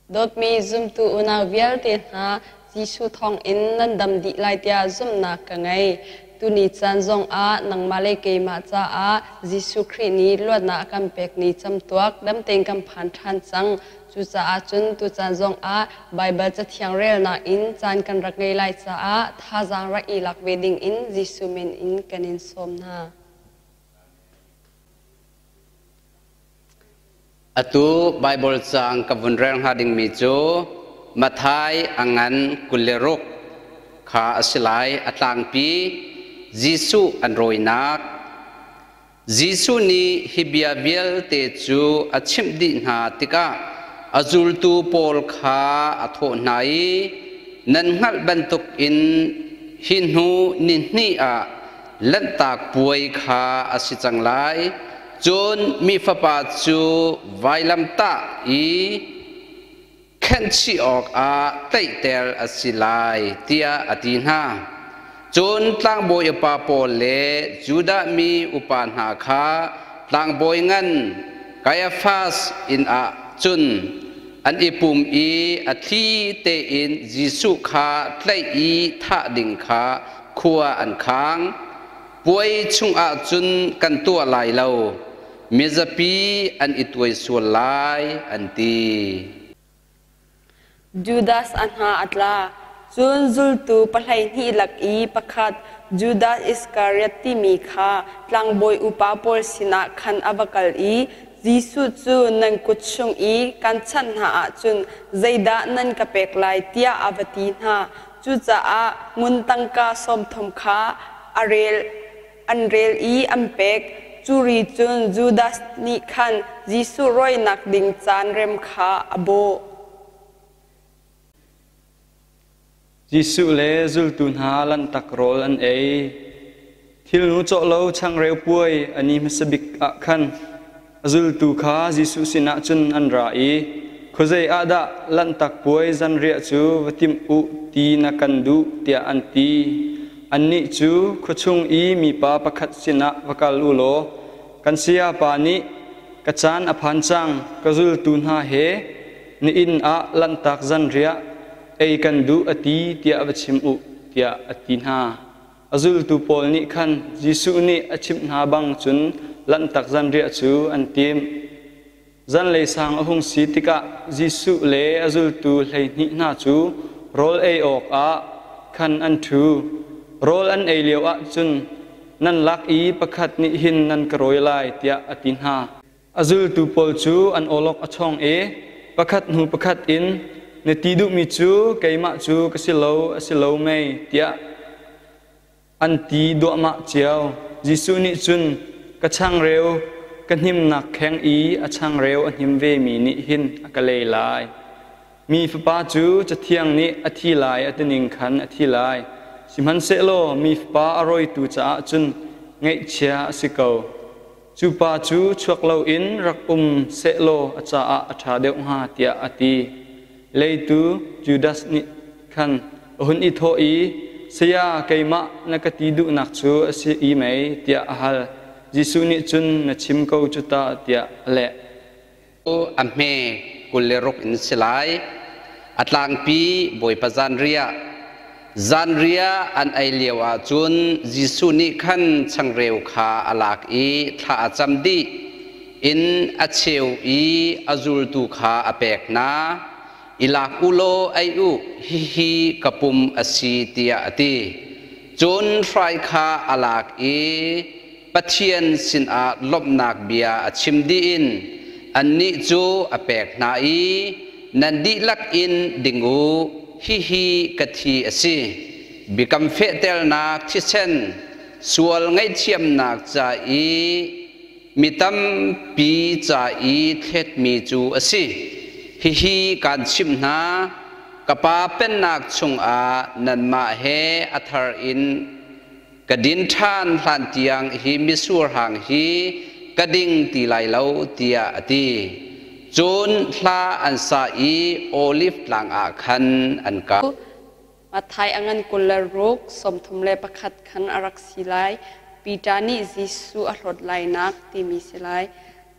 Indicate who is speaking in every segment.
Speaker 1: Dawtmi zumtu unau vialte hna, Jesuh thawngin nan dam dih lai tiah zumhnak ka ngei. Tuni caan zongah nangmah le keimah caah Jesuh Khrih nih luatnak a kan pek ni camtuak dam tein kan phan ṭhan cang. Cucaah cun tucaan zongah Baibal Cathiang relnak in caan kan rak ngei lai caah thazaang rak i lak ve dingin Jesuh min in kan in sawm hna.
Speaker 2: Atu Baibal caang ka vun rel hnga dingmi cu Matthai a ngan 26 kha a si lai. A tlangpi Jesuh an rawinak. Jesuh nih hi bia vialte cu a chimh dih hna tikah a zultu pawl kha a thawh hna i, Nan hngalh bantukin hi hnu ni hnih ah Lanhtak Puai kha a si cang lai. Cun mi Fapa cu vailamtah i khenhchih awkah tlaihter a si lai, tiah a ti hna. Cun tlangbawi upa pawl le Judah mi upa hna kha tlangbawi ngan Kaiafas inn ah cun an i pum i a thli tein Jesuh kha tlaih i thah ding kha khua an khang. Puai chungah cun kan tuah lai lo, mizapi an i tuai sual lai, an ti.
Speaker 1: Judas a hna a tla. Cun zultu 12 lak i pakhat Judas Iskariot timi kha tlangbawi upa pawl sinah khan a va kal i Jesuh cu nan kut chung i kan chanh hna ahcun zeidah nan ka pek lai tiah a va ti hna. Cucaah ngun tangka 30 kha a rel, an rel i an pek. Cu ri cun Judas nih khan Jesuh rawinak ding caan rem kha a bawh.
Speaker 3: Jesuh le zultu hna lanhtak rawl an ei. Thilnu cawh lo changreu puai a ni hmasa bik ah khan a zultu kha Jesuh sinah cun an ra i, Khuazei ah dah Lanhtak Puai zanriah cu va timh u ti na kan duh, tiah an ti. Annih cu khuachung i mipa pakhat sinah va kal u law, kan sayapa nih, Ka caan a phan cang, ka zultu hna he na inn ah Lanhtak zanriah ei kan duh a ti, tiah va chim u, tiah a ti hna. A zultu pawl nih khan Jesuh nih a chimh hna bang cun Lanhtak zanriah cu an timh. Zanlei sang a hung si tikah Jesuh le a zultu 12 hna cu rawl ei awkah khan an ṭhu. Rawl an ei lioah cun, Nan lak i pakhat nih hin nan ka rawi lai, tiah a ti hna. A zultu pawl cu an awlok a chong i pakhat hnu pakhat in, Na ti duhmi cu keimah cu ka si lo, a si lo mei? tiah an ti duahmah cio. Jesuh nih cun, Ka changreu ka hnimnak kheng i a changreu a hnim vemi nih hin a ka lei lai. Mi Fapa cu Cathiang nih a thi lai a tining khan a thi lai. Sihmanhsehlaw mi Fapa a rawitu caah cun ngaihchia a si ko. Cu pa cu chuak loin rak um sehlaw a caah a ṭha deuh hnga tiah a ti. Leitu Judas nih khan a hun i thawh i, Saya, keimah na ka ti duhnak cu a si i mei? tiah a hal. Jesuh nih cun, Na chim ko cu ta, tiah a leh.
Speaker 2: A hme 26 in si lai. A tlangpi Bawipa zanriah. Zanriah an ei lio ahcun Jesuh nih khan changreu kha a lak i thla a cam dih in a cheu i a zultu kha a pek hna. I lak u law ei u, hihi ka pum a si, tiah a ti. Cun hrai kha a lak i Pathian sinah lawmhnak bia a chim dih in annih cu a pek hna i, Nan dihlak in ding u, hihi ka thi a si. Biakam fehternak thisen, sual ngaihthiamnak ca i mi tampi ca i thletmi cu a si. Hihi kaan chimh hna, ka Pa Pennak chungah nanmah he a thar in ka din ṭhan hlan tiang hi mitsur hang hi ka ding ti lai lo, tiah a ti. Cun hla an sa i Oliv tlang ah khan an kal.
Speaker 1: Matthai a ngan 26, 31 khan a rak si lai. Peter nih Jesuh a hlawt lainak timi si lai.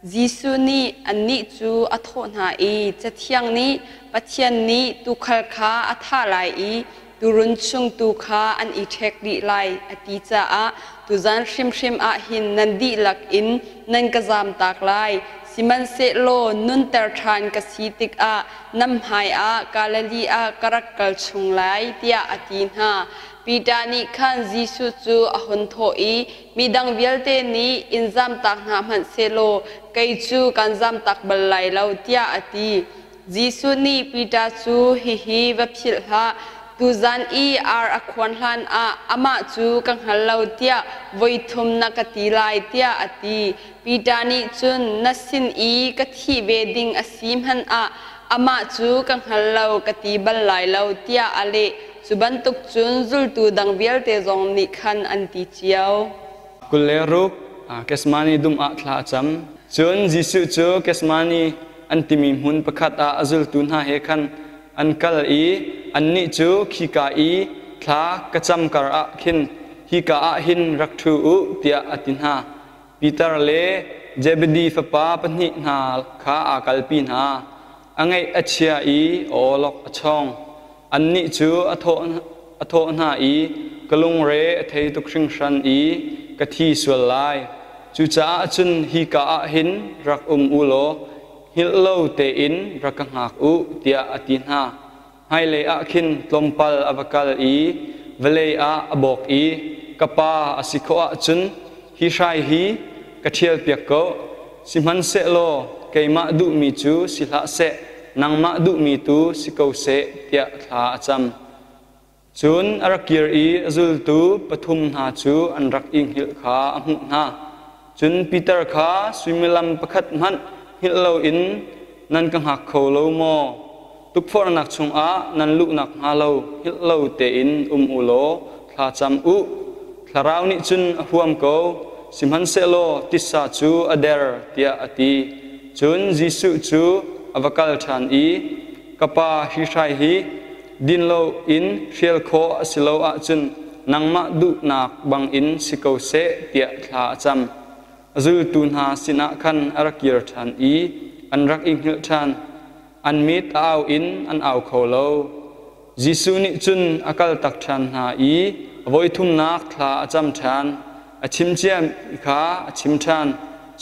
Speaker 1: Jesuh nih annih cu a thawh hna i, Cathiang nih, Pathian nih tuukhal kha a thah lai i tuurun chung tuu kha an i ṭhek dih lai, a ti caah tuzan hrimhrim ah hin nan dihlak in nan ka zamtak lai. Sihmanhsehlaw nunter ṭhan ka si tikah nan hmaiah Galilee ah ka rak kal chung lai, tiah a ti hna. Peter nih khan Jesuh cu a hun thawh i, Midang vialte nih in zamtak hna hmanh sehlaw kei cu kan zamtak bal lai lo, tiah a ti. Jesuh nih Peter cu, Hihi va philh hlah, tuzan i ar a khuan hlanah amah cu ka hngal lo tiah voi thum na ka ti lai, tiah a ti. Peter nih cun, Na sin i ka thih ve ding a si hmanh ah amah cu ka hngal lo ka ti bal lai lo, tiah a leh. Cu bantuk cun zultu dang vialte zong nih khan an ti cio.
Speaker 3: 26 Gethsemane dum ah thla a cam. Cun Jesuh cu Gethsemane an timi hmun pakhat ah a zultu hna he khan an kal i annih cu khika i thla ka cam kar ah khin hika ah hin rak ṭhu u tiah a ti hna. Peter le Zebedi fapa pahnih hna kha aa kalpi hna. A ngaih a chia i awlok a chong. Annih cu a thawh hna i, Ka lungre a thei tuk hringhran i ka thi sual lai. Cucaah cun hika ah hin rak um u law hngilh lo tein rak ka hngak u, tiah a ti hna. Hmailei ah khin tlawmpal a va kal i vawlei ah a bawk i, Ka Pa, a si khawh ahcun hi hrai hi ka ṭhialpiak ko. Sihmanhsehlaw keimah duhmi cu si hlah seh, nangmah duhmi tu si ko seh, tiah thla a cam. Cun a rak kir i a zultu pathum hna cu an rak i hngilh kha a hmuh hna. Cun Peter kha suimilam pakhat hmanh hngilh loin nan ka hngak kho lo maw? Tukforhnak chungah nan luh nakhnga lo hngilh lo tein um u law thla cam u. Thlarau nih cun a huam ko, sihmanhsehlaw titsa cu a der, tiah a ti. Cun Jesuh cu a va kal ṭhan i, Ka Pa, hi hrai hi din loin hrial khawh a si lo ahcun nangmah duhnak bangin si ko seh tiah thla a cam. A zultu hna sinah khan a rak kir ṭhan i an rak i hngilh ṭhan. An mit a au in an au kho lo. Jesuh nih cun a kaltak ṭhan hna i a voithumnak thla a cam ṭhan. A chim ciami kha a chim ṭhan.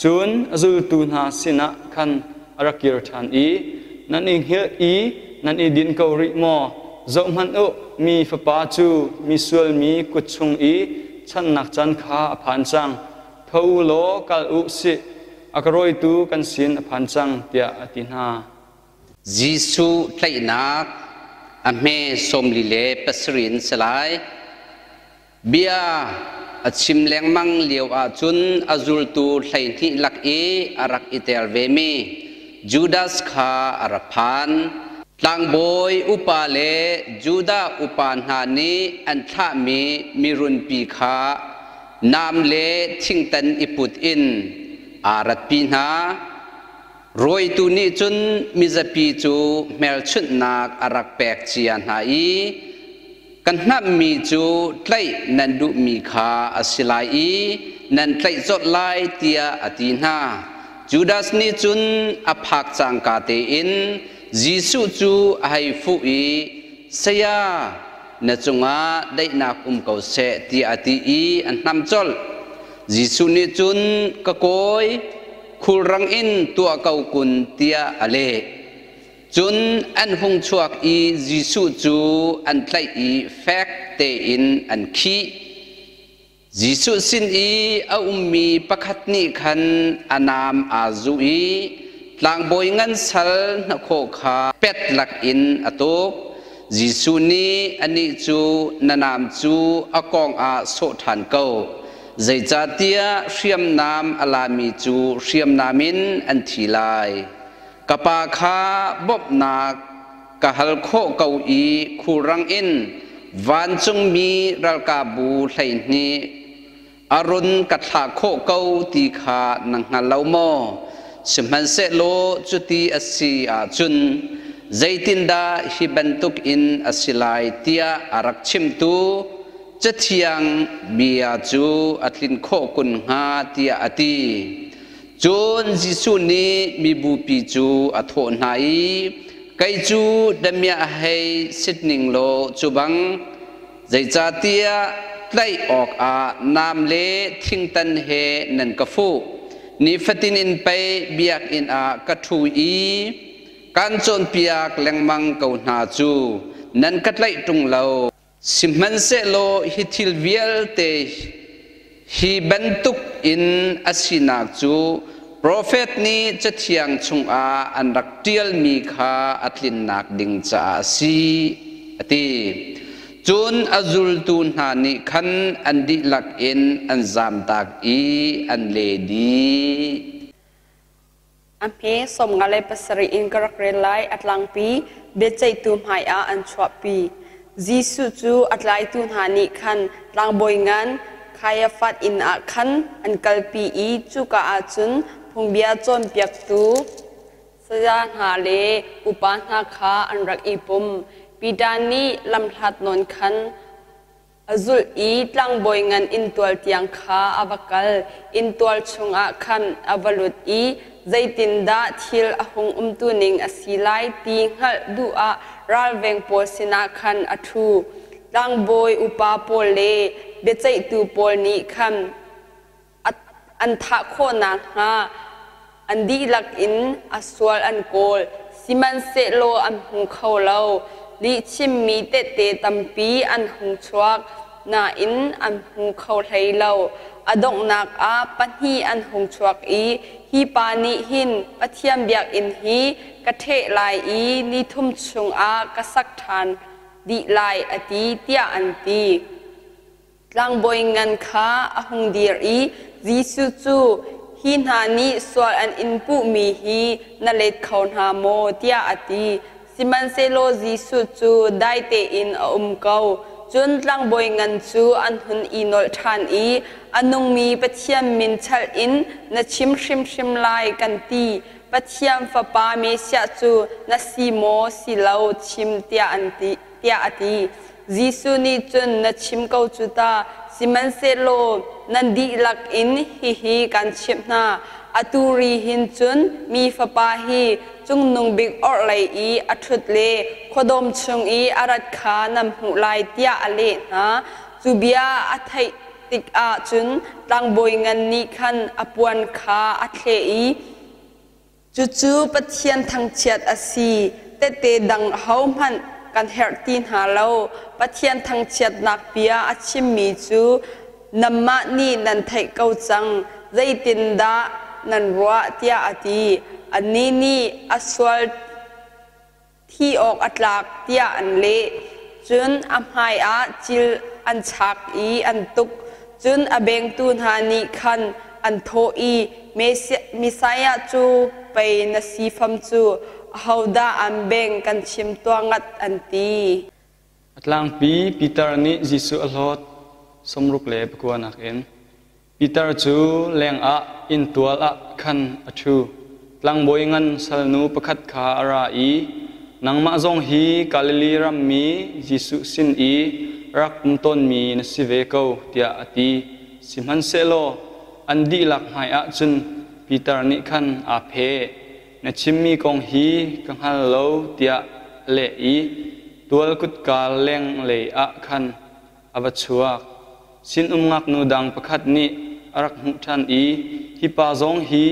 Speaker 3: Cun a zultu hna sinah khan a rak kir ṭhan i, Nan i hngilh i nan i din ko rih maw? Zohhmanh u, mi Fapa cu misual mi kut chung i chanhnak caan kha a phan cang. Tho u law kal u sih, a ka rawitu kan sin a phan cang, tiah a ti hna.
Speaker 2: Jesuh tlaihnak a hme 47 in si lai. Bia a chim lengmang lio ahcun a zultu 12 lak i a rak i tel vemi Judas kha a ra phan. Tlangbawi upa le Judah upa hna nih an thlahmi mirunpi kha nam le thingtan i put in aa ratpi hna. Rawitu nih cun mizapi cu hmelchunhnak a rak pek cia hna i ka hnamhmi cu tlaih nan duhmi kha a si lai i nan tlaih colh lai tiah a ti hna. Judas nih cun a phak cangka tein Jesuh cu a hei fuh i, Saya, na cungah daihnak um ko seh tiah a ti i a hnam colh. Jesuh nih cun, Ka kawi, khulrang in tuah ko kun tiah a leh. Cun an hung chuak i Jesuh cu an tlaih i fek tein an khih. Jesuh sin i a ummi pakhat nih khan a naam aa zuh i tlangbawi ngan sal hnakhaw kha pet lakin a tuk. Jesuh nih anih cu, Na naam cu a kawng ah sawh ṭhan ko. Zeicahtiah hriamnam a lami cu hriamnam in an thi lai. Ka Pa kha bawmhnak ka hal khawh ko i khulrang in vancungmi ralkapbu 12 a run ka thlah khawh ko ti kha na hngal lo maw? Sihmanhsehlaw cuti a si ahcun zeitindah hi bantukin a si lai tiah a rak chimtu Cathiang bia cu a tlin khawh kun hnga tiah a ti. Cun Jesuh nih mibupi cu a thawh hna i, Kei cu damiah hei sit ning law cu bang, zeicahtiah tlaih awkah nam le thingtan he nan ka fuh. Nifatin in pei biakinn ah ka ṭhu i kan cawnpiak lengmang ko hna cu nan ka tlaih ṭung lo. Sihmanhsehlaw hi thil vialte hi bantuk in a sinak cu profet nih Cathiang chungah an rak ṭialmi kha a tlinnak ding caah a si, a ti. Cun a zultu hna nih khan an dihlak in an zamtak i an le dih.
Speaker 1: A hme 57 in ka rak rel lai. A tlangpi biaceihtu hmaiah an chuahpi. Jesuh cu a tlaitu hna nih khan tlangbawi ngan Kaiafas inn ah khan an kalpi i cuka ah cun phungbia cawnpiaktu saya hna le upa hna kha an rak i pum. Peter nih lamhlat nawn khan A zulh i tlangbawi ngan inntual tiang kha a va kal. Inntual chungah khan a va lut i zeitindah thil a hung umtuning a si lai ti hngalh duh ah ralveng pawl sinah khan a ṭhu. Tlangbawi upa pawl le biaceihtu pawl nih khan an thah khawh nakhnga an dihlak in a sual an kawl, sihmanhsehlaw an hmu kho lo. Lihchimmi tehte tampi an hung chuak nain an hmu kho hlei lo. A donghnak ah pahnih an hung chuak i, “Hi pa nih hin Pathian biakinn hi ka ṭheh lai i ni thum chungah ka sak ṭhan dih lai,” a ti, tiah an ti. Tlangbawi ngan kha a hung dir i Jesuh cu, “Hi hna nih sual an in puhmi hi na let kho hna maw?” tiah a ti. Sihmanhsehlaw Jesuh cu dai tein a um ko. Cun tlangbawi ngan cu an hun i nolh ṭhan i, “A nungmi Pathian min chalh in na chim hrimhrim lai, kan ti. Pathian Fapa Messiah cu na si maw, si lo, chim,” tiah an ti. Tiah a ti. Jesuh nih cun, “Na chim ko cu ta, sihmanhsehlaw nan dihlak in hihi kan chimh hna: Atu ri hin cun Mi Fapa hi Cungnung Bik orhlei i a ṭhut le khuadawm chung i a rat kha nan hmuh lai,” tiah a leh hna. Cu bia a theih tikah cun tlangbawi ngan nih khan a puan kha a thleh i, Cucu Pathian thangchiat a si. Tehte dang ahohmanh kan herh ti hna lo. Pathian thangchiatnak bia a chimmi cu nanmah nih nan theih ko cang. Zeitindah nan ruah? tiah a ti. Annih nih a sual thi awk a tlak tiah an leh. Cun a hmaiah cil an chak i an tuk. Cun a bengtu hna nih khan an thawh i, Messiah cu pei na si fam cu, ahodah aan beng kan chim tuah ngat, an ti.
Speaker 3: A tlangpi Peter nih Jesuh a hlawt 69 nak in. Peter cu lengah inntual ah khan a ṭhu. Tlangbawi ngan salnu pakhat kha a ra i, “Nangmah zong hi Galilee rammi Jesuh sin i rak um tawnmi na si ve ko,” tiah a ti. Sihmanhsehlaw an dihlak hmaiah cun Peter nih khan aa pheh. “Na chimmi kong hi ka hngal lo,” tiah a leh i tual kutka lenglei ah khan a va chuak. Sinum ngaknu dang pakhat nih a rak hmuh ṭhan i, “Hi pa zong hi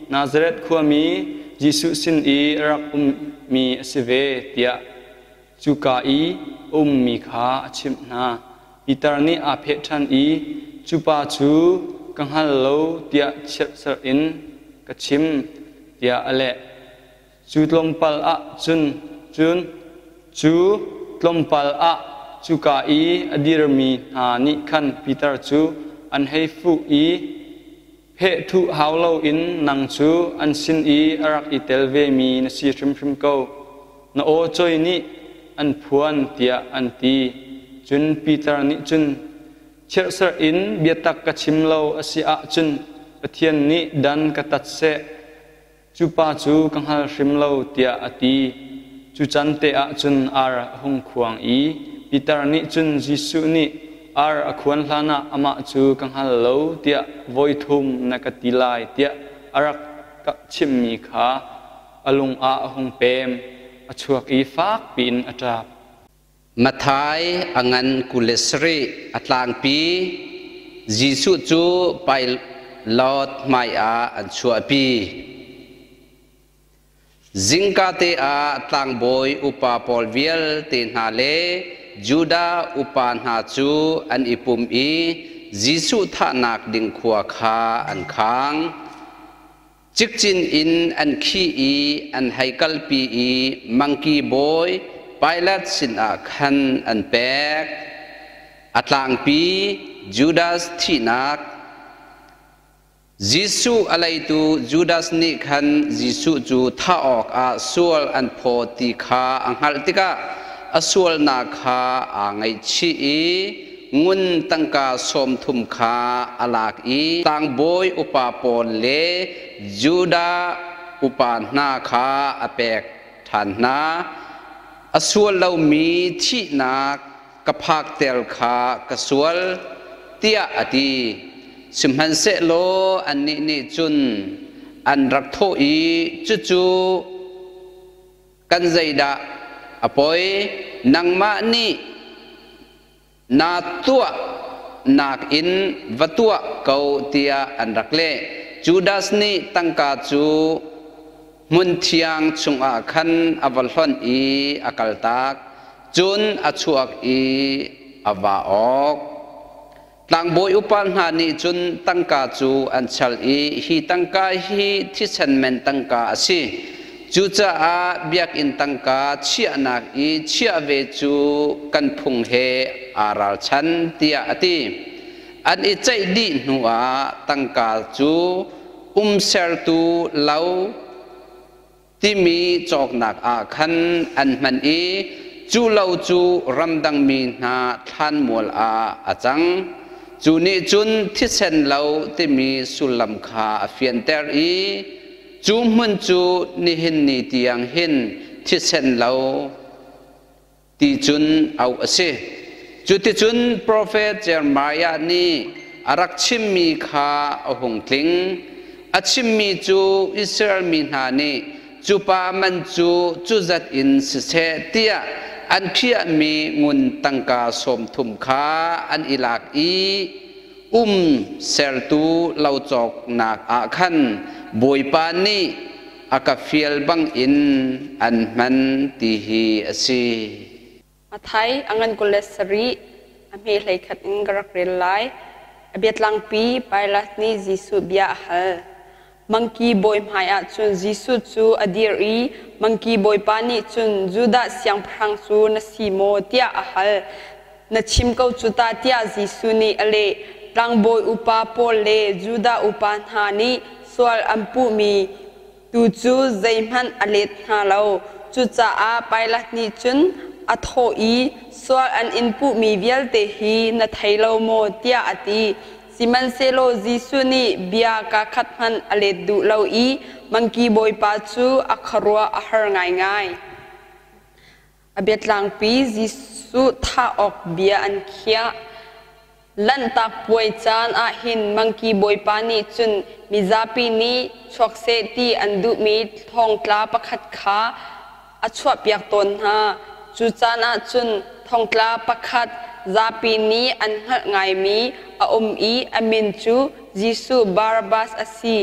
Speaker 3: Nazareth khuami Jesuh sin i a rak ummi a si ve,” tiah cuka i a ummi kha a chimh hna. Peter nih aa pheh ṭhan i, “Cu pa cu ka hngal lo tiah chiatserh in ka chim,” tiah a leh. Cu tlawmpal ah cun cun cu tlawmpal ah cuka i a dirmi hna nih khan Peter cu an hei fuh i, “Phehthuh hau loin nang cu an sin i a rak i tel vemi na si hrimhrim ko. Na aw choi nih an phuan,” tiah an ti. Cun Peter nih cun, “Chiatserh in biatak ka chim lo a si ahcun Pathian nih dan ka tat seh. Cu pa cu ka hngal hrim lo, tiah a ti. Cu can te ah cun ar a hung khuang i Peter nih cun Jesuh nih, “Ar a khuan hlanah amah cu ka hngal lo, tiah voi thum na ka ti lai,” tiah a rak chimmi kha a lung ah a hung pem, a chuak i fak piin a ṭap.
Speaker 2: Matthai a ngan 27 a tlangpi. Jesuh cu Pilat hmaiah an chuahpi. Zingkate ah tlangbawi upa pawl vialte hna le Judah upa hna cu an i pum i Jesuh thahnak ding khua kha an khang. Cikcin in an khih i an hei kalpi i mangki bawi Pilat sinah khan an pek. A tlangpi Judas thihnak. Jesuh a leitu Judas nih khan Jesuh cu thah awkah sual an phaw ti kha a hngalh tikah a sualnak kha aa ngaihchih i ngun tangka 30 kha a lak i tlangbawi upa pawl le Judah upa hna kha a pek ṭhan hna. A sual lomi thihnak ka phakter kha ka sual, tiah a ti. Sihmanhsehlaw annih nih cun an rak thawh i cucu kan zeidah a poi? Nangmah nih naa tuah nakin va tuah ko tiah an rak leh. Judas nih tangka cu hmunthiang chungah khan a va hlonh i a kaltak. Cun a chuak i a va awk. Tlangbawi upa hna nih cun tangka cu an chal i hi tangka hi thisen men tangka a si. Cucaah biakinn tangka chiahnak i chiah ve cu kan phung he aa ralchan tiah a ti. An i ceih dih hnuah tangka cu umsertu lo timi cawknak ah khan an hman i cu lo cu ramdangmi hna thlanmual ah a cang. Cu nih cun thisen lo timi sullam kha a fianter i cu hmun cu nihin ni tiang hin thisen lo ti cun auh a si. Cuticun profet Jeremiah nih a rak chimmi kha a hung tling. A chimmi cu Israel mi hna nih cu pa man cu cu zat in siseh tiah an khiahmi ngun tangka 30 kha an i lak i um sertu lo cawknak ah khan Bawipa nih a ka fial bangin an hman ti hi a si.
Speaker 1: Mathai a ngan 27 a hme 11 in ka rak rel lai. A biatlangpi Pilat nih Jesuh bia a hal. Mangki bawi hmaiah cun Jesuh cu a dir i mangki bawipa nih cun Judah siangpahrang cu na si maw tiah a hal. Na chim ko cu ta tiah Jesuh nih a leh. Tlangbawi upa pawl le Judah upa hna nih sual an puhmi tu cu zeihmanh a let hna lo. Cucaah Pilat nih cun a thawh i, Sual an in puhmi vialte hi na thei lo maw? tiah a ti. Sihmanhsehlaw Jesuh nih bia kaa khat hmanh a let duh lo i mangki bawipa cu a khuaruah a har ngaingai. A biatlangpi Jesuh thah awk bia an khiah. Lanhtak puai caan ah hin mangki bawipa nih cun mizapi nih chuak seh ti an duhmi thongtla pakhat kha a chuahpiak tawn hna. Cu caan ah cun thongtla pakhat zapi nih an hngalh ngaimi a um i a min cu Jesuh Barabbas a si.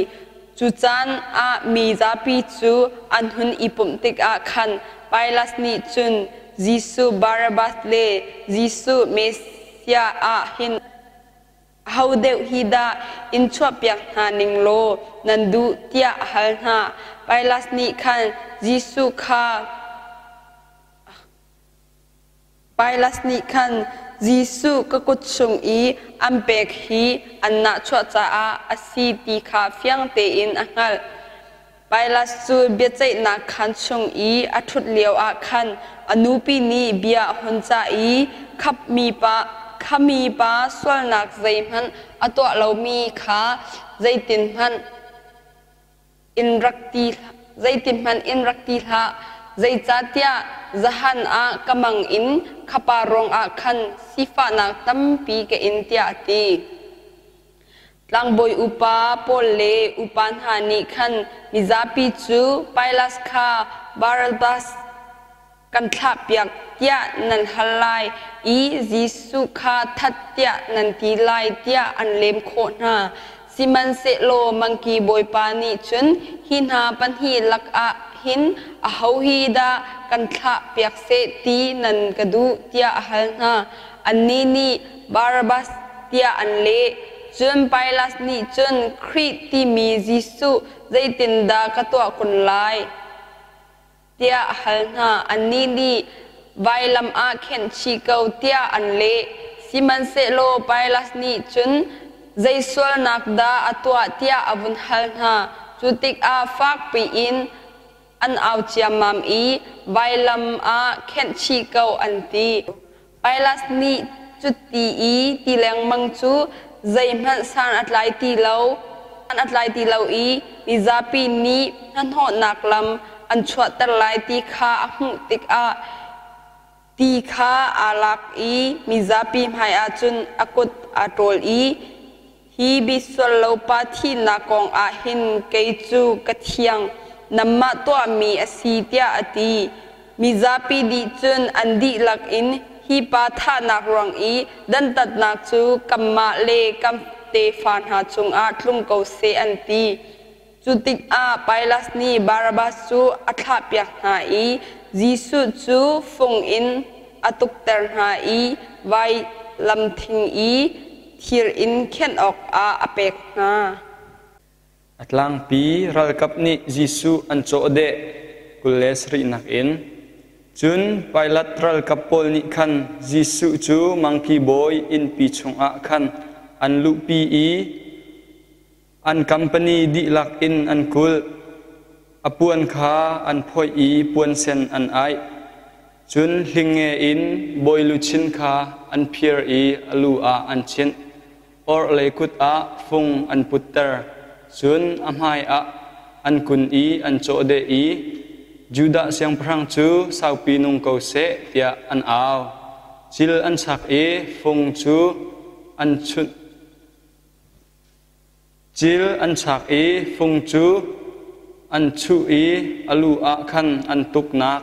Speaker 1: Cu caan ah mi zapi cu an hun i pumh tikah khan Pilat nih cun Jesuh Barabbas le Jesuh Messiah ah hin aho deuh hi dah in chuahpiak hna ning law nan duh tiah a hal hna. Pilat nih khan Jesuh kha Pilat nih khan Jesuh ka kut chung i an pek hi an nahchuah caah a si ti kha fiang tein a hngalh. Pilat cu biaceihnak khaan chung i a ṭhut lioah khan a nupi nih bia a hun cah i khami pa sualnak zeihmanh a tuah lomi kha zeitinhmanh in rak ti hlah, zeicahtiah zahan ah ka mang in kha pa ruangah khan sifahnak tampi ka in, tiah a ti. Tlangbawi upa pawl le upa hna nih khan mizapi cu Pilat kha Barabbas kan thlahpiak tiah nan hal lai i Jesuh kha that tiah nan ti lai tiah an lem khawh hna. Sihmanhsehlaw mangki bawipa nih cun hi hna pahnih lakah hin aho hi dah kan thlahpiak seh ti nan ka duh tiah a hal hna. Annih nih Barabbas tiah an leh. Cun Pilat nih cun Khrih timi Jesuh zeitindah ka tuah kun lai? Tiah a hal hna. Annih nih vailam ah khenh chih ko tiah an leh. Sihmanhsehlaw Pilat nih cun zei sualnak dah a tuah tiah a vun hal hna. Cu tikah fak piin an au ciammam i vailam ah khenh chih ko an ti. Pilat nih cuti i ti lengmang cu zeihmanh san a tlai ti lo, san a tlai ti lo i mizapi nih hnahnawhnak lam an chuahter lai ti kha a hmuh tikah ti kha aa lak i mizapi hmaiah cun a kut aa ṭawl i, Hi bisual lo pa thihnak kong ah hin kei cu ka thiang, nanmah tuahmi a si, tiah a ti. Mizapi dih cun an dihlak in hi pa thahnak ruang i dantatnak cu kanmah le kan tefa hna cungah tlung ko seh, an ti. Cu tikah Pilat nih Barabbas cu a thlahpiak hna i Jesuh cu fung in a tukter hna i vailam thing i thir in khenh awkah a pek hna.
Speaker 3: A tlangpi ralkap nih Jesuh an cawhdeh 27nak in. Cun Pilat ralkap pawl nih khan Jesuh cu mangki bawi innpi chungah khan an luhpi i An company dihlak in an kulh. A puan kha an phoih i puansen an aih. Cun hlingnge in bawi luchin kha an phir i a lu ah an chinh. Orhlei kut ah fung an putter. Cun a hmai ah an kun i an cawhdeh i, Judah siangpahrang cu saupi nung ko seh, tiah an au. Cil an chak i fung cu an chunh. Cil an chak i fung cu an chuh i a lu ah khan an tuknak.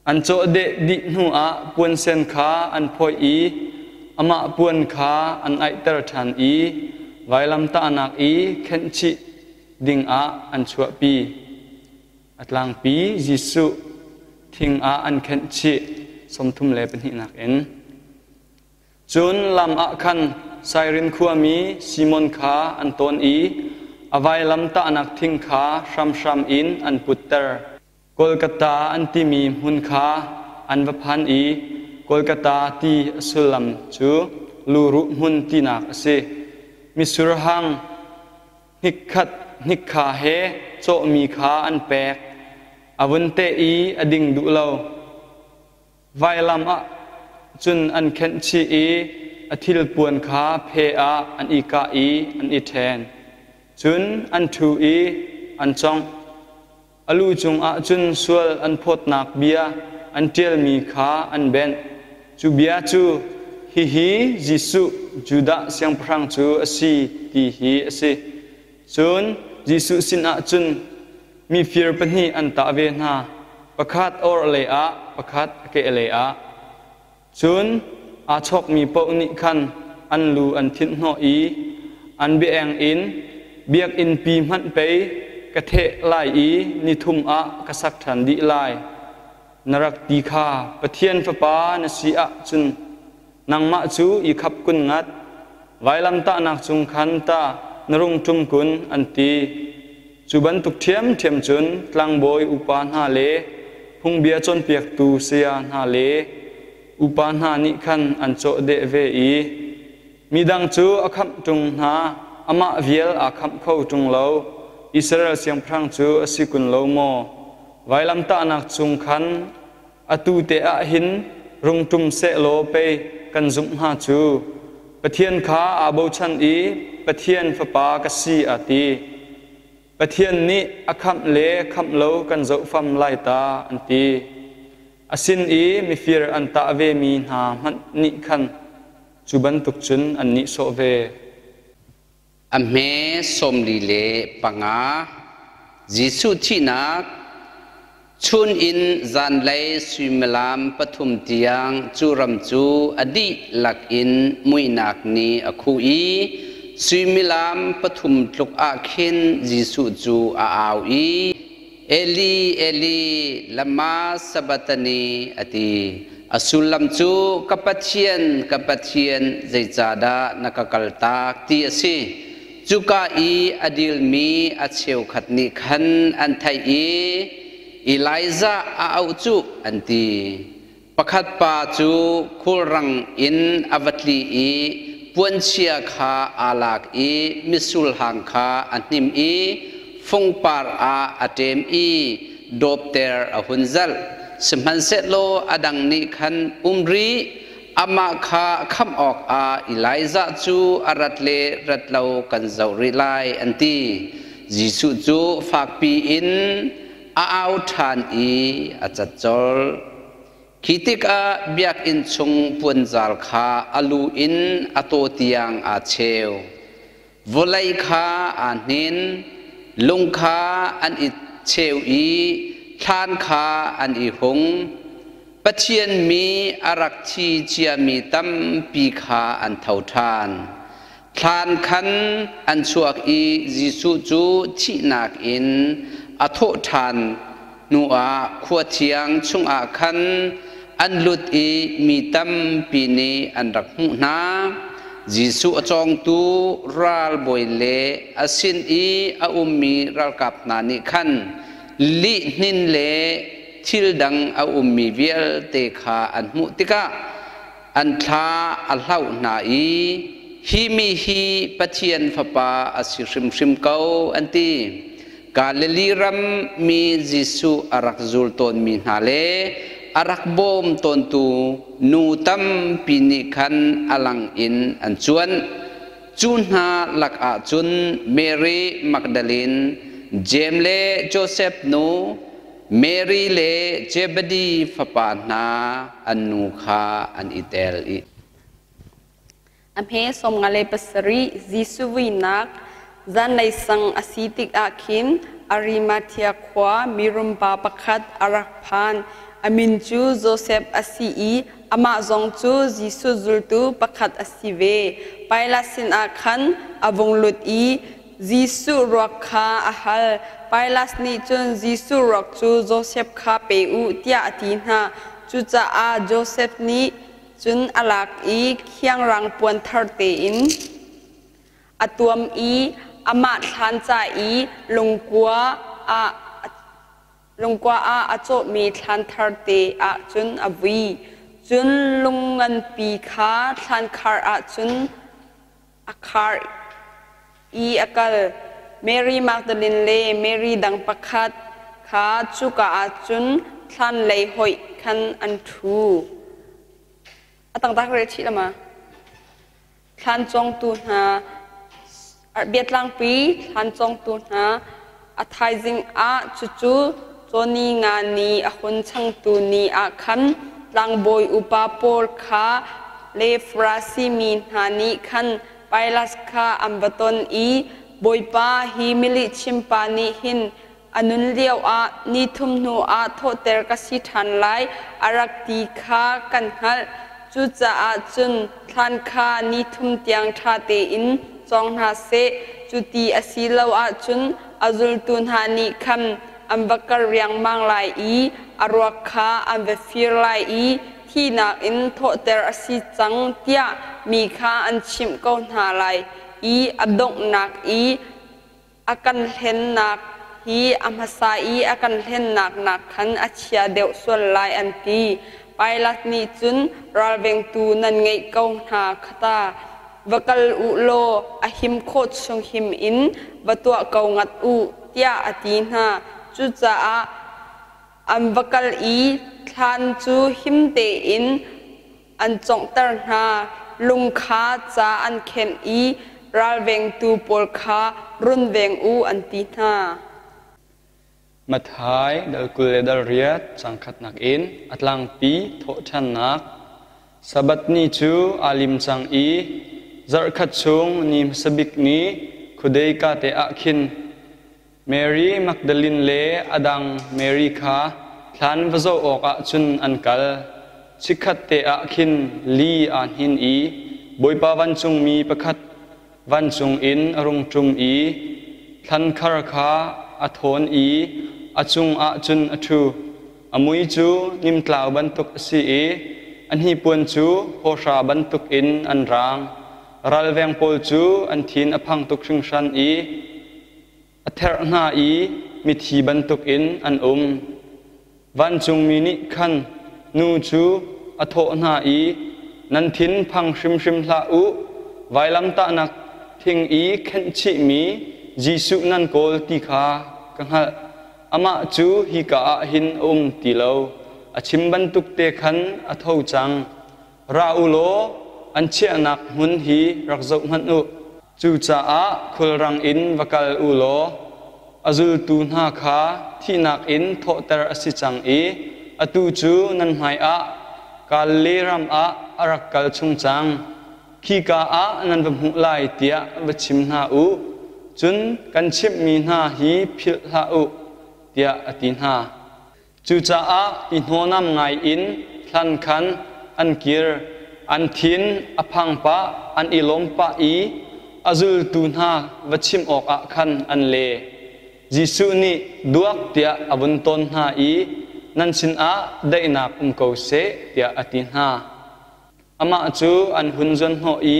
Speaker 3: An cawhdeh dih hnuah puansen kha an phawih i amah puan kha an aihter ṭhan i vailamtahnak i khenhchih dingah an chuahpi. A tlangpi Jesuh thing ah an khenhchih 32nak in. Cun lam ah khan Sairin khuami Simon kha an tawn i a vailam tahnak thing kha hramhram in an putter. Kolkata an timi hmun kha an va phan i Kolkata ti a sullam cu luruh hmun tinak a si. Mitsur hang hnikkhat hnikkha he cawhmi kha an pek. A vun teh i a ding duh lo. Vailam ah cun an khenh chih i a thilpuan kha phe ah an i kah i an i ṭhen. Cun an ṭhu i an cawngh. A lu cungah cun sual an phawtnak bia an ṭialmi kha an benh. Cu bia cu, Hihi Jesuh, Judah siangpahrang cu a si, ti hi a si. Cun Jesuh sinah cun mifir pahnih an tah ve hna, pakhat orhlei ah, pakhat a kehlei ah. Cun aa chawkmi paoh nih khan an lu an thinh hnawh i an biaeng in, Biakinnpi hmanh pei ka theh lai i ni thum ah ka sak ṭhan dih lai, na rak ti kha Pathian Fapa na si ahcun nangmah cu i khap kun ngat. Vailamtahnak cung khan ta na rung ṭum kun, an ti. Cu bantuk ṭhiamṭhiam cun tlangbawi upa hna le phungbia cawnpiaktu saya hna le upa hna nih khan an cawhdeh ve i, Midang cu a khamh ṭung hna, amah vial aa khamh kho ṭung lo. Israel siangpahrang cu a si kun lo maw? Vailamtahnak cung khan atu te ah hin rung ṭum sehlaw pei kan zumh hnga cu. Pathian kha aa bochan i Pathian Fapa ka si a ti. Pathian nih a khamh le khamh lo kan zohfam lai ta an ti. A sin i mifir an tah vemi hna hmanh nih khan cu bantuk cun an nihsawh ve.
Speaker 2: A hme 45. Jesuh thihnak. Chun in zanlei suimilam 3 tiang cu ram cu a dihlak in muihnak nih a khuh i suimilam 3 tluk ah khin Jesuh cu a au i, Eli, Eli, lama sabachthani, a ti. A sullam cu, Ka Pathian, ka Pathian, zeicahdah na ka kaltak, ti a si. Cuka i a dilmi a cheukhat nih khan an theih i, Elijah a auh cuh, an ti. Pakhat pa cu khulrang in a va tli i puanchia kha aa lak i mitsurhang kha a hnim i fungpar ah a ṭem i dawpter a hun zalh. Sihmanhsehlaw a dang nih khan, Um rih, amah kha khamh awkah Elijah cu a rat le rat lo kan zoh rih lai, an ti. Jesuh cu fakpi in a au ṭhan i a cat colh. Khi tikah biakinn chung puanzar kha a lu in a taw tiang aa cheu. Vawlei kha aa hnin, lung kha an i cheu i thlan kha an i hung. Pathian mi a rak thi ciami tampi kha an tho ṭhan. Thlan khan an chuak i Jesuh cu thihnak in a thawh ṭhan hnuah khua thiang chungah khan an lut i mi tampi nih an rak hmuh hna. Jesuh a cawngtu ralbawi le a sin i a ummi ralkap hna nih khan lihnin le thil dang a ummi vialte kha an hmuh tikah an thla a hlauh hna i, Hi mi hi Pathian Fapa a si hrimhrim ko, an ti. Galilee ram mi Jesuh a rak zul tawnmi hna le a rak bawm tawntu nu tampi nih khan a lang in an cuanh. Cu hna lakah cun Mary Magdalene, Jeim le Josef nu, Mary le Zebedi fapa hna an nu kha an i tel i.
Speaker 1: A hme 57 Jesuh vuinak zanlei sang a si tikah khin Arimathea khua mirumpa pakhat a rak phan. A min cu Josef a si i amah zong cu Jesuh zultu pakhat a si ve. Pilat sinah khan a vung lut i Jesuh ruak kha a hal. Pilat nih cun Jesuh ruak cu Josef kha pe u tiah a ti hna. Cucaah Josef nih cun a lak i khiangrang puan thar tein a tuam i amah thlan ca i lungkua ah a cawhmi thlan thar te ah cun a vui. Cun lung nganpi kha thlankhar ah cun a khar i a kal. Mary Magdalene le Mary dang pakhat kha cuka ah cun thlan lei hoih khan an ṭhu. A tangtak rel chih lama. Thlan cawngtu hna biatlangpi thlan cawngtu hna a thaizing ah cucu cawni nga ni a hun changtu ni ah khan tlangbawi upa pawl kha le Farasi mi hna nih khan Pilat kha an va ton i, Bawipa, hi milihchimpa nih hin a nun lioah ni thum hnuah thawhter ka si ṭhan lai, a rak ti kha kan hngalh. Cucaah cun thlan kha ni thum tiang ṭha tein cawng hna seh. Cu ti a si lo ahcun a zultu hna nih khan an va kar riangmang lai i a ruak kha an va fir lai i thihnak in thawhter a si cang tiah mi kha an chimh ko hna lai i a donghnak i a kan hlennak hi a hmasa i a kan hlennak nakkhan a chia deuh sual lai an ti. Pilat nih cun ralvengtu nan ngeih ko hna kha ta. Va kal u law a him khawh chung him in va tuah ko ngat u, tiah a ti hna. Cucaah an va kal i thlan cu him tein an cawnghter hna. Lung kha ca an khenh i ralvengtu pawl kha runveng u an ti hna.
Speaker 3: Matthai dal 28 caang khatnak in a tlangpi thawhṭhannak. Sabbath ni cu aa lim cang i zarhkhat chung ni hmasa bik ni. khuadei kate ah khin Mary Magdalene le a dang Mary kha thlan va zoh awkah cun an kal. Chikkhatte ah khin li aa hnin i Bawipa vancungmi pakhat vancung in a rung ṭum i thlankhar kha a thawn i a cungah cun a ṭhu. A mui cu nimtlau bantuk a si i a hnipuan cu hawhra bantukin an raang. Ralveng pawl cu an thin a phang tuk hringhran i a therh hna i mithi bantukin an um. Vancungmi nih khan nu cu a thawh hna i, Nan thin phang hrimhrim hlah u, vailamtahnak thing i khenhchihmi Jesuh nan kawl ti kha ka hngalh. Amah cu hika ah hin a um ti lo. A chim bantuk te khan a tho cang. Ra u law an chiahnak hmun hi rak zoh hmanh u. Cucaah khulrang in va kal u law a zultu hna kha thihnak in thawhter a si cang i atu cu nan hmaiah Galilee ram ah a rak kal chung cang. Khika ah nan va hmuh lai tiah va chim hna u. Cun kan chimhmi hna hi philh hlah u, tiah a ti hna. Cucaah i hnawhnam ngai in hlan khan an kir, an thin a phang pah, an i lawm pah i a zultu hna va chim awkah khan an le. Jesuh nih duak tiah a vun tawn hna i nan sinah daihnak um ko seh tiah a ti hna. Amah cu an hun zuanhnawh i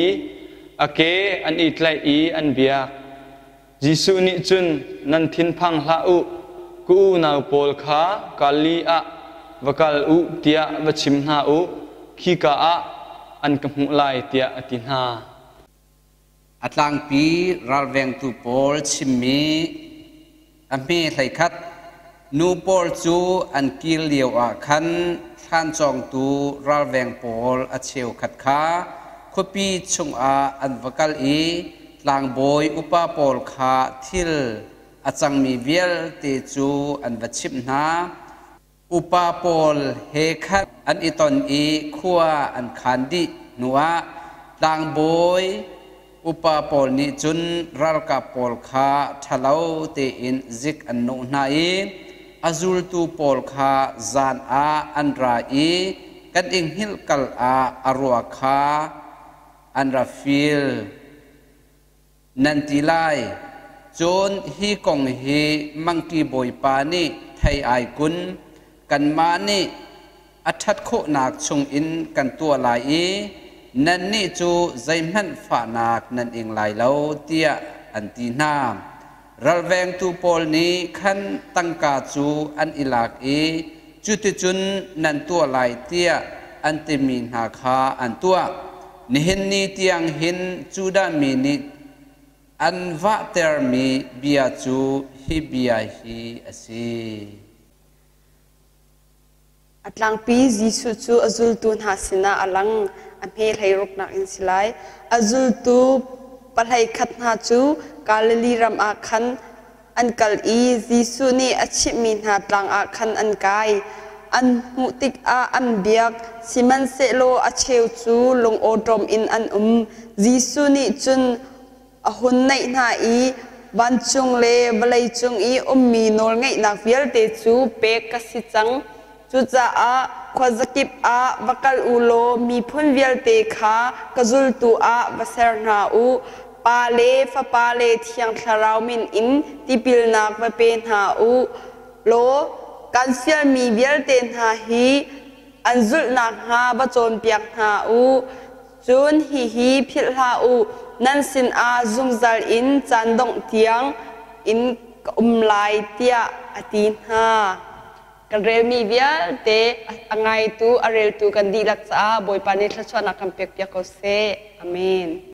Speaker 3: a ke an i tlaih i an biak. Jesuh nih cun nan thinphang hlah u, ka unau pawl kha Galilee ah va kal u tiah va chim hna u, khika ah an ka hmuh lai tiah a ti hna.
Speaker 2: A tlangpi ralvengtu pawl chimmi a hme 11 nu pawl cu an kir lio ah khan thlan cawngtu ralveng pawl a cheukhat kha khuapi chungah an va kal i tlangbawi upa pawl kha thil a cangmi vialte cu an va chimh hna. Upa pawl he khan an i ton i khua an khan dih hnuah tlangbawi upa pawl nih cun ralkap pawl kha ṭhalo tein zik an nawh hna i a zultu pawl kha zan ah an ra i kan i hngilh kal ah a rua kha an ra fil. Nan ti lai. Cun hi kong hi mangki bawipa nih thei ai kun, kanmah nih a ṭhat khawhnak chungin kan tuah lai i nannih cu zeihmanh fahnak nan ing lai lo, tiah an ti hna. Ralvengtu pawl nih khan tangka cu an i lak i cuticun nan tuah lai tiah an timi hna kha an tuah. Nihin ni tiang hin Judah mi nih an vahtermi bia cu hi bia hi a si.
Speaker 1: A tlangpi Jesuh cu a zultu hna sinah a lang. A hme hleiruknak in si lai. A zultu pahleikhat hna cu Galilee ram ah khan an kal i Jesuh nih a chimhmi hna tlang ah khan an kai. An hmuh tikah an biak, sihmanhsehlaw a cheu cu lungawṭawm in an um. Jesuh nih cun a hun naih hna i vancung le vawleicung i ummi nawlngeihnak vialte cu pek ka si cang. Cucaah khuazakip ah va kal u law miphun vialte kha ka zultu ah va ser hna u. Pa le Fapa le Thiang Thlarau min in tipilnak va pe hna u law kan fialmi vialte hna hi an zulh nakhnga va cawnpiak hna u. Cun hihi philh hlah u, nan sinah zungzal in caan dongh tiang in ka um lai, tiah a ti hna. Kan relmi vialte a ngaitu, a reltu kan dihlak caah Bawipa nih thluachuahnak kan pekpiak ko seh. Amen.